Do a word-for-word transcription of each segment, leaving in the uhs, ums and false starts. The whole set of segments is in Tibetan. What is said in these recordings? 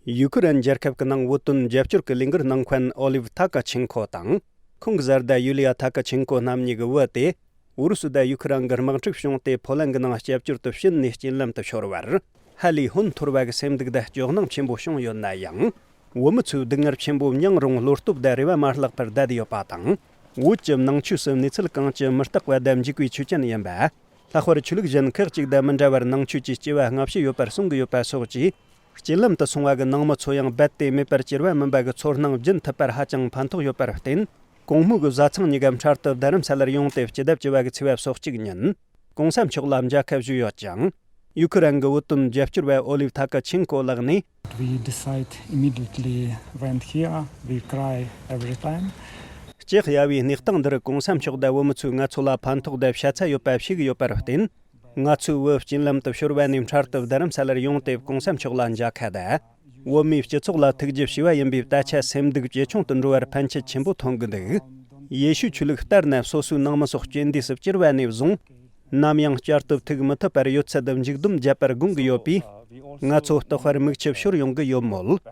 ཡུ་ཁུ་རན་རྒྱལ་ཁབ་ཀྱི་ནང་བོད་དོན་རྒྱབ་སྐྱོར་གྱི་ལས་འགུལ་གནང་མཁན་ཨོ་ལིབ་ཐ་ཀ་ཆེན་ཁོ་དང་། ཁོང་གི་བཟའ་ཟླ་ཡུ་ལི་ཡ་ཐ་ཀ་ཆེན་ཁོ་རྣམ་གཉིས་ཀྱི་བུ་དེ། ཨུ་རུ་སུ་དང་ཡུ་ཁུ་རན་གྱི་དམག་འཁྲུག་བྱུང་སྟེ་ཕོ་ལན་གྱི་ནང་སྐྱབས་བཅོལ་དུ་ཕྱིན་ནས་རྐྱེན་ལམ་དུ་ཤོར་བར། ཧ་ལས་ཧོན་འཐོར་བ་གི་སེམས་སྡུག་དང་སྐྱོ་སྣང་ཆེན་པོ་བྱུང་ཡོད་ན་ཡང་། བོད་མི་ཚོའི་སྡུག་བསྔལ་ཆེན་པོ་མྱངས་རུང་བློ་སྟོབས་དང་རེ་བ་མ་བརླག་པར་བསྡད་ཡོད་པ་དང་། བོད་ཀྱི་ནང་ཆོས་སུ་གནས་ཚུལ་གང་ཅི་མི་རྟག་པ་དང་འཇིག་པའི་ཆོས་ཅན་ཡིན་པ། ལྷག་པར་ཆོས་ལུགས་གཞན་ཁག་ཅིག་དང་མི་འདྲ་བར་ནང་ཆོས་ཀྱི་སྐྱེ་བ་སྔ་ཕྱི་ཡོད་པར་གསུང་གི་ཡོད་པ་སོགས་ཀྱིས། རྐྱེན་ལམ་དུ་སོང་བ་གི་ནང་མི་ཚོ་ཡང་རྦད་དེ་མེད་པར་གྱུར་པ་མིན་པ་གི་ཚོར་སྣང་བརྗེད་ཐུབ་པར་ཧ་ཅང་ཕན་ཐོགས་ཡོད་པར་བརྟེན། གོང་སྨོས་ཀྱི་བཟའ་ཚང་གཉིས་ཀ་འཕྲལ་དུ་རྡ་རམ་ས་ལར་ཡོང་སྟེ་སྤྱི་ཟླ་བཅུ་བ་གི་ཚེས་པ་སོ་གཅིག་ཉིན། གོང་ས་མཆོག་ལ་མཇལ་ཁ་ཞུས་ཡོད་ཅིང་། ཡུ་ཁུ་རན་གྱི་བོད་དོན་རྒྱབ་སྐྱོར་བ་ཨོ་ལིབ་ཐ་ཀ་ཆེན་ཀོ་ལགས་ནས། We decide immediately went here. We cry every time. སྐྱེ་གཡའ་བའི་གནས་སྟངས་འདིར་གོང་ས་མཆོག་དང་བོད་མི་ཚོས་ང་ཚོ་ལ་ཕན་ཐོགས་དང་ཤ་ཚ་ཡོད་པ་ཤེས་ཀྱི་ཡོད་པར་བརྟེན། ང་ཚོའི་བུ་རྐྱེན་ལམ་དུ་ཤོར་བ་ནས་འཕྲལ་དུ་རྡ་རམ་ས་ལར་ཡོང་སྟེ་གོང་ས་མཆོག་ལ་མཇལ་ཁ་དང་། བོད་མིའི་སྤྱི་ཚོགས་ལ་ཐུགས་རྗེ་ཞུ་བ་ཡིན་པའི་ད་ཆ་སེམས་སྡུག་ཇེ་ཆུང་དུ་འགྲོ་བར་ཕན་ཆད་ཆེན་པོ་ཐོན་གྱི་འདུག་ཡེ་ཤུའི་ཆོས་ལུགས་ལྟར་ན་སོ་སོའི་ནང་མི་སོགས་རྐྱེན་འདས་སུ་གྱུར་བ་ནས་བཟུང་། ནམ་ཡང་བསྐྱར་དུ་ཐུག་མི་ཐུབ་པར་ཡོད་ཚད་དུ་མཇུག་སྡོམ་བརྒྱབ་པར་དགོངས་ཀྱི་ཡོད་པས། ང་ཚོ་རྟག་པར་མིག་ཆུ་ཤོར་ཡོང་གི་ཡོད་མོད།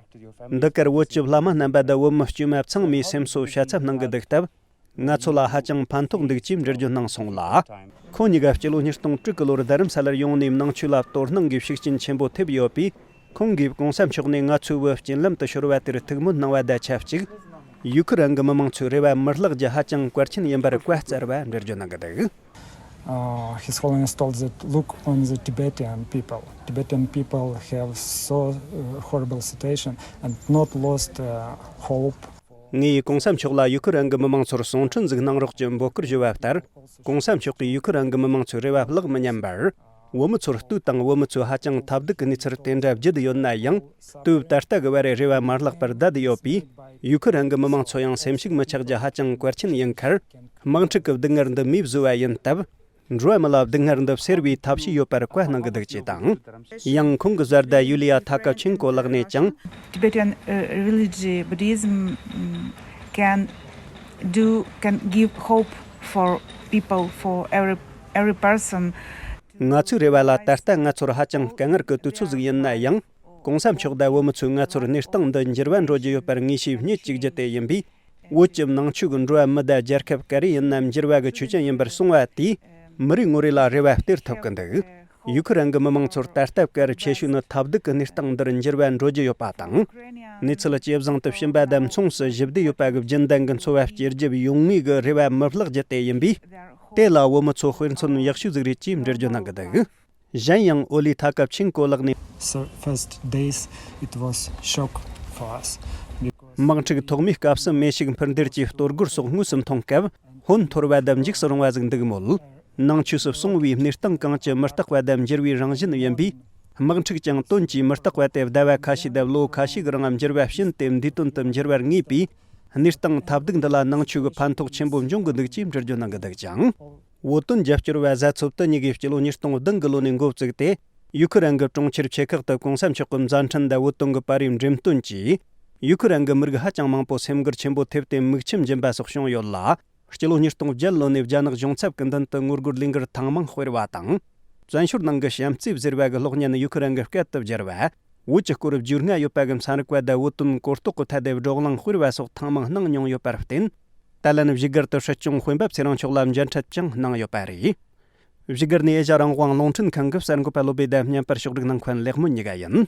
འདི་གར་བོད་ཀྱི་བླ་མ་རྣམ་པ་དང་བོད་མི་དཀྱུས་མ་ཚང་མས་སེམས་གསོ་ཤ་ཚ་གནང་གི་འདུག་སྟབས། ང་ཚོ་ལ་ཧ་ཅང་ཕན་ཐོགས་འདུག་ཅེས་འགྲེལ་བརྗོད་གནང་སོང་ལ། ཁོང་གཉིས་ཀ་སྤྱི་ལོ་ཉིས་སྟོང་དྲུག་གི་ལོར་རྡ་རམ་ས་ལར་ཡོང་ནས་ནང་ཆོས་ལ་དོ་སྣང་གིས་ཤུགས་རྐྱེན་ཆེན་པོ་ཐེབས་ཡོད་པས། ཁོང་གིས་གོང་ས་མཆོག་ནས་ང་ཚོའི་བུ་རྐྱེན་ལམ་དུ་ཤོར་བ་དེར་ཐུགས་སྨོན་གནང་བ་དང་ཆབས་ཅིག་ཡུ་ཁུ་རན་གྱི་མི་མང་ཚོའི་རེ་བ་མི་བརླག་རྒྱུ་ཧ་ཅང་གལ་ཆེན་ཡིན་པར་བཀའ་སྩལ་བ་འགྲེལ་བརྗོད་གནང་གི་འདུག Uh, His Holiness told that look on the Tibetan people. Tibetan people have so uh, horrible situation and not lost uh, hope. ངས་གོང་ས་མཆོག་ལ་ཡུ་ཁུ་རན་གྱི་མི་མང་ཚོར་གསུང་འཕྲིན་ཟིག་གནང་རོགས་ཀྱི་འབོད་སྐུལ་ཞུ་བ་ལྟར། གོང་ས་མཆོག་གིས་ཡུ་ཁུ་རན་གྱི་མི་མང་ཚོའི་རེ་བ་བརླག་མི་ཉན་པར། བོད་མི་ཚོར་ལྟོས་དང་བོད་མི་ཚོས་ཧ་ཅང་ཐབས་སྡུག་གི་གནས་ཚུལ་དེ་འདྲ་བརྗོད་ཡོད་ན་ཡང་། དུས་ད་ལྟ་གི་བར་རེ་བ་མ་བརླག་པར་བསྡད་ཡོད་པས། ཡུ་ཁུ་རན་གྱི་མི་མང་ཚོ་ཡང་སེམས་ཤུགས་མི་ཆག་རྒྱུ་ཧ་ཅང་གལ་ཆེན་ཡིན་ཁར། དམག་འཁྲུག་གི་སྡུག་བསྔལ་འདི་མིས་བཟོས་པ་ཡིན་སྟབས། འགྲོ་བ་མི་ལ་སྡུག་བསྔལ་འདི་སེལ་བའི་ཐབས་ཤེས་ཡོད་པར་བཀའ་གནང་གི་འདུག་ཅེས་དང་། ཡང་ཁོང་གི་བཟའ་ཟླ་ཡུ་ལི་ཡ་ཐ་ཀ་ཆེན་ཀོ་ལགས་ནས་ཀྱང་། Tibetan uh, religion Buddhism mm, can do can give hope for people for every every person. ང་ཚོའི་རེ་བ་ལ་ད་ལྟ་ང་ཚོར་ཧ་ཅང་དཀའ་ངལ་གྱི་དུས་ཚོད་ཟིག་ཡིན་ན་ཡང་། གོང་ས་མཆོག་དང་བོད་མི་ཚོས་ང་ཚོར་གནས་སྟངས་འདི་འགྱུར་བ་འགྲོ་རྒྱུ་ཡོད་པར་ངེས་ཤེས་རྙེད་བཅུག་རྒྱུ་དེ་ཡིན་པས། བོད་ཀྱི་ནང་ཆོས་ཀྱི་འགྲོ་བ་མི་དང་རྒྱལ་ཁབ་ག་རེ་ཡིན་ན་འགྱུར་བ་གི་ཆོས་ཅན་ཡིན་པར་གསུངས་པ་དེས་མི་རེ་ངོ་རེ་ལ་རེ་བ་སྟེར་ཐུབ་ཀྱི་འདུག་ཡུ་ཁུ་རན་གྱི་མི་མང་ཚོར་ད་ལྟ་གལ་ཆེ་ཤོས་ནི་ཐབས་སྡུག་གི་གནས་སྟངས་འདིར་འགྱུར་བ་འགྲོ་རྒྱུ་ཡོད་པ་དང་། གནས་ཚུལ་ཇེ་བཟང་དུ་ཕྱིན་པ་དང་མཚུངས་སུ་ཞི་བདེ་ཡོད་པ་གི་རྒྱུན་ལྡན་གྱི་འཚོ་བ་སྐྱེལ་རྒྱུ་ཡོང་ངེས་ཀྱི་རེ་བ་མི་བརླག་རྒྱུ་དེ་ཡིན་པས། དེ་ལ་བོད་མི་ཚོ་དཔེ་མཚོན་ཡག་ཤོས་ཟིག་རེད་ཅེས་འགྲེལ་བརྗོད་གནང་གི་འདུག་གཞན་ཡང་ཨོ་ལི་ཐ་ཀབ་ཆིན་ཀོ་ལགས་ནས། So first days it was shock for us. དམག་འཁྲུག་ཐོག་མའི་སྐབས་སུ་མེ་ཤུགས་འཕུར་འདེད་ཀྱི་གཏོར་རྒོལ་སོགས་དངོས་སུ་མཐོང་སྐབས་ཧོན་འཐོར་བ་དང་འཇིགས་སུ་རུང་བ་ཟིག་འདུག་མོད། ནང་ཆོས་སུ་གསུངས་པའི་གནས་སྟངས་གང་ཅི་མི་རྟག་པ་དང་འགྱུར་བའི་རང་བཞིན་ཡིན་པས། དམག་འཁྲུག་ཀྱང་དོན་གྱིས་མི་རྟག་པ་སྟེ་ཟླ་བ་ཁ་ཤས་དང་ལོ་ཁ་ཤས་ཀྱི་རིང་འགྱུར་བ་ཕྱིན་ཏེ་འདིའི་དོན་དུ་འགྱུར་བར་ངེས་པས། གནས་སྟངས་ཐབས་སྡུག་འདི་ལ་ནང་ཆོས་ཀྱི་ཕན་ཐོགས་ཆེན་པོ་འབྱུང་གི་འདུག་ཅེས་འགྲེལ་བརྗོད་གནང་གི་འདུག་ཅིང་། བོད་དོན་རྒྱབ་སྐྱོར་བ་བཟའ་ཚོ་དེ་གཉིས་ཀས་སྤྱི་ལོ་ཉིས་སྟོང་བདུན་གི་ལོ་ནས་འགོ་བཙུགས་ཏེ། ཡུ་ཁུ་རན་གྱི་གྲོང་ཁྱེར་ཆེ་ཁག་ཏུ་གོང་ས་མཆོག་གི་མཛའ་འཕྲིན་དང་བོད་དོན་གྱི་པར་རིས་འགྲེམས་སྟོན་གྱིས། ཡུ་ཁུ་རན་གྱི་མི་རིགས་ཧ་ཅང་མང་པོ་སེམས་འགུལ་ཆེན་པོ་ཐེབས་ཏེ་མིག་ཆུ་འབྱིན་པ་སོགས་བྱུང་ཡོད་ལ། སྤྱི་ལོ་ཉིས་སྟོང་བརྒྱད་ལོ་ནས་རྒྱ་ནག་གཞུང་ཚབ་ཀྱི་མདུན་དུ་ངོ་རྒོལ་ལས་འགུལ་ཐེངས་མང་སྤེལ་བ་དང་། བཙན་བྱོལ་ནང་གི་བྱམས་བརྩེ་ཟེར་བ་གི་གློག་བརྙན་ཡུ་ཁུ་རན་གྱི་སྐད་དུ་བསྒྱུར་བ། བོད་ཀྱི་སྐོར་བརྗོད་སྔ་ཡོད་པ་གི་ཚན་རིག་པ་དང་བོད་དོན་གོ་རྟོགས་ཀྱི་ཐད་དེ་བགྲོ་གླེང་སྤེལ་བ་སོགས་ཐེངས་མང་གནང་མྱོང་ཡོད་པར་བརྟེན། ད་ལན་བཞུགས་སྒར་དུ་སྲིད་སྐྱོང་དཔོན་པོ་ཚེ་རིང་མཆོག་ལ་མཇལ་འཕྲད་ཀྱང་གནང་ཡོད་པ་རེད། བཞུགས་སྒར་ནས་ཨེ་ཤ་རང་དབང་རླུང་འཕྲིན་ཁང་གི་གསར་འགོད་པ་བློ་བྷེ་དང་བརྙན་པར་ཕྱོགས་སྒྲིག་གནང་མཁན་ལེགས་སྨོན་གཉིས་ཀ་ཡིན།